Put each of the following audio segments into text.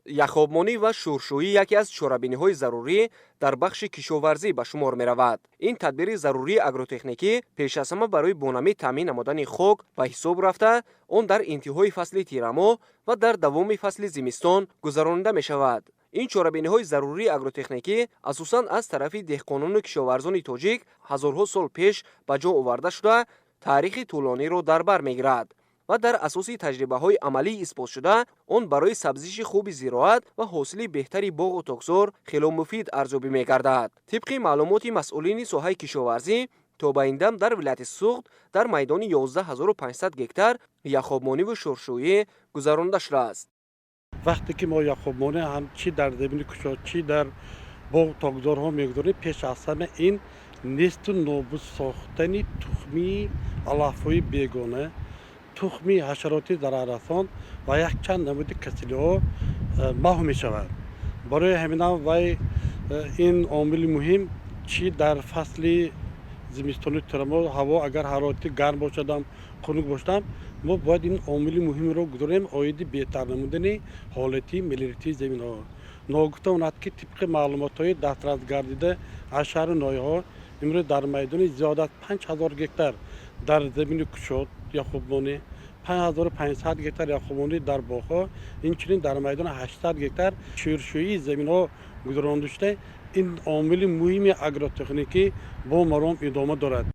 Яхобмонӣ ва шӯршӯӣ яке аз чорабиниҳои зарурӣ дар бахши кишоварзӣ ба шумор меравад. Ин тадбири зарурии агротехникӣ пеш аз ҳама барои бонамӣ таъмин намудани хок ба ҳисоб рафта, он дар интиҳои фасли тирамоҳ ва дар давоми фасли зимистон гузаронида мешавад. Ин чорабиниҳои зарурии агротехникӣ асосан аз тарафи деҳқонону кишоварзони тоҷик ҳазорҳо сол пеш ба ҷо оварда шуда, таърихи тӯлониро дар бар мегирад ва дар асоси таҷрибаҳои амалӣ исботшуда он барои сабзиши хуби зироат ва ҳосили беҳтари боғу токзор хело муфид арзёбӣ мегардад. Тибқи маълумоти масъулини соҳаи кишоварзӣ, то ба ин дам дар вилояти Суғд дар майдони 11 500 гектар яхобмониву шӯршӯӣ гузаронида шудааст. Вақте ки мо яхобмонӣ ҳам чӣ дар замини кушод, чӣ дар боғу токзорҳо мегузорем, пеш аз ҳама ин несту нобуд сохтани тухмии алафҳои бегона, тухми ҳашароти зараррасон ва якчанд намуди касалиҳо маҳв мешавад. Барои ҳаминам вай ин омили муҳим, чӣ дар фасли зимистони тирамоҳ, ҳаво агар ҳарорати гарм бошадам, хунук бошадам, мо бояд ин омили муҳимро гузорем оиди беҳтар намудани ҳолати мелиоративии заминҳо. Ногуфта монад, ки тибқи маълумотҳои дастрас гардида аз шаҳру ноҳияҳо, имрӯз дар майдони зиёда аз 5000 гектар дар замини кушод яхобмонӣ, 5500 гектар яхобмонӣ дар боғҳо, инчунин дар майдони 800 гектар шӯршӯии заминҳо гузаронида шуда, ин омили муҳими агротехникӣ бо маром идома дорад.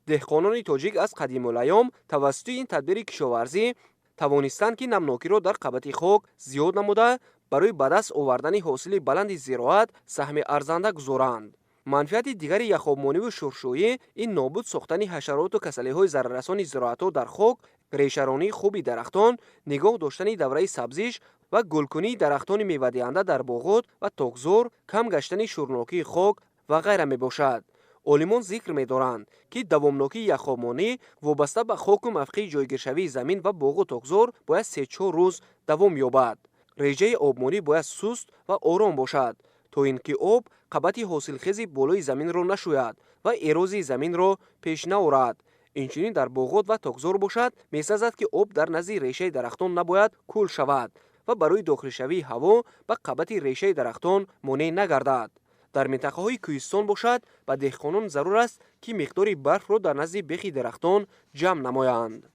Деҳқонони тоҷик аз қадимулайём тавассути ин тадбири кишоварзӣ тавонистанд, ки намнокиро дар қабати хок зиёд намуда, барои ба даст овардани ҳосили баланди зироат саҳми арзанда гузоранд. Манфиати дигари яхобмониву шӯршӯӣ ин нобуд сохтани ҳашароту касалиҳои зараррасони зироатҳо дар хок, решаронии хуби дарахтон, нигоҳ доштани давраи сабзиш ва гулкунии дарахтони мевадиҳанда дар боғот ва токзор, кам гаштани шӯрнокии хок ва ғайра мебошад. Олимон зикр медоранд, ки давомнокии яхобмонӣ вобаста ба хоку мавқеи ҷойгиршавии замин ва боғу токзор бояд 3-4 рӯз давом ёбад. Реҷаи обмонӣ бояд суст ва ором бошад, то ин ки об қабати ҳосилхези болои заминро нашӯяд ва эрозии заминро пеш наорад. Инчунин дар боғот ва токзор бошад, месазад, ки об дар назди решаи дарахтон набояд кул шавад ва барои дохилшавии ҳаво ба қабати решаи дарахтон монеъ нагардад. Дар минтақаҳои кӯҳистон бошад, ба деҳқонон зарур аст, ки миқдори барфро дар назди бехи дарахтон ҷамъ намоянд.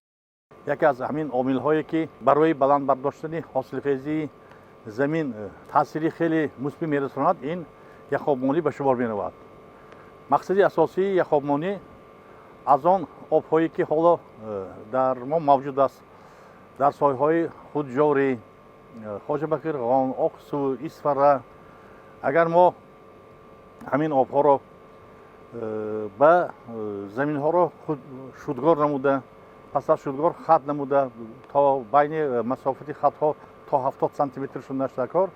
Яке аз ҳамин омилҳое, ки барои баланд бардоштани ҳосилхезии замин таъсири хеле мусбӣ мерасонад, ин яхобмонӣ ба шумор меравад. Мақсади асосии яхобмонӣ аз он обҳое, ки ҳоло дар мо мавҷуд аст дар соҳаҳои Худҷорӣ, Хоҷабақирғон, Оқсу, Исфара, агар мо ҳамин обҳоро ба заминҳоро шудгор намуда, пас аз шудгор хат намуда, то байни масофати хатҳо то 70 сантиметр шуданаш даркор,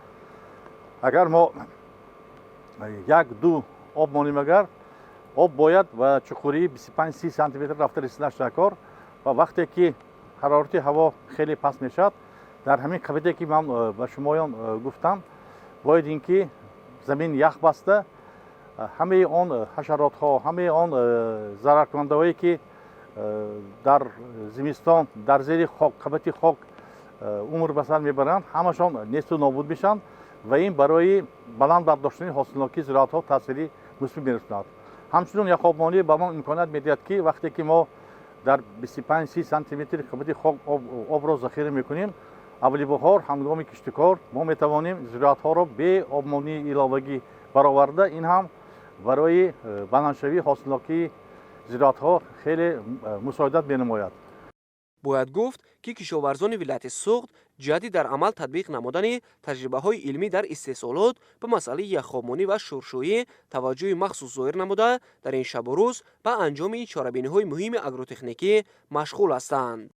агар мо як ду об монем, агар об бояд ба чуқурии 25-30 сантиметр рафта расиданаш даркор. Ва вақте ки ҳарорати ҳаво хеле паст мешавад, дар ҳамин қабате, ки ман ба шумоён гуфтам, бояд ин ки замин ях баста, ҳамаи он ҳашаротҳо, ҳамаи он зараркунандаҳое, ки дар зимистон дар зери хок, қабати хок умр ба сар мебаранд, ҳамашон несту нобуд мешаванд ва ин барои баланд бардоштани ҳосилнокии зироатҳо таъсири мусбӣ мерасонад. Ҳамчунин яхобмонӣ ба мо имконият медиҳад, ки вақте ки мо дар 25-30 сантиметри қабати хок обро захира мекунем, аввали баҳор ҳангоми киштукор мо метавонем зироатҳоро бе обмонии иловагӣ бароварда, ин ҳам барои баландшавии ҳосилнокии зироатҳо хеле мусоидат менамояд. Бояд гуфт, ки кишоварзони вилояти Суғд ҷиҳати дар амал татбиқ намудани таҷрибаҳои илмӣ дар истеҳсолот ба масъалаи яхобмонӣ ва шӯршӯӣ таваҷҷӯҳи махсус зоҳир намуда, дар ин шабу рӯз ба анҷоми ин чорабиниҳои муҳими агротехникӣ машғул ҳастанд.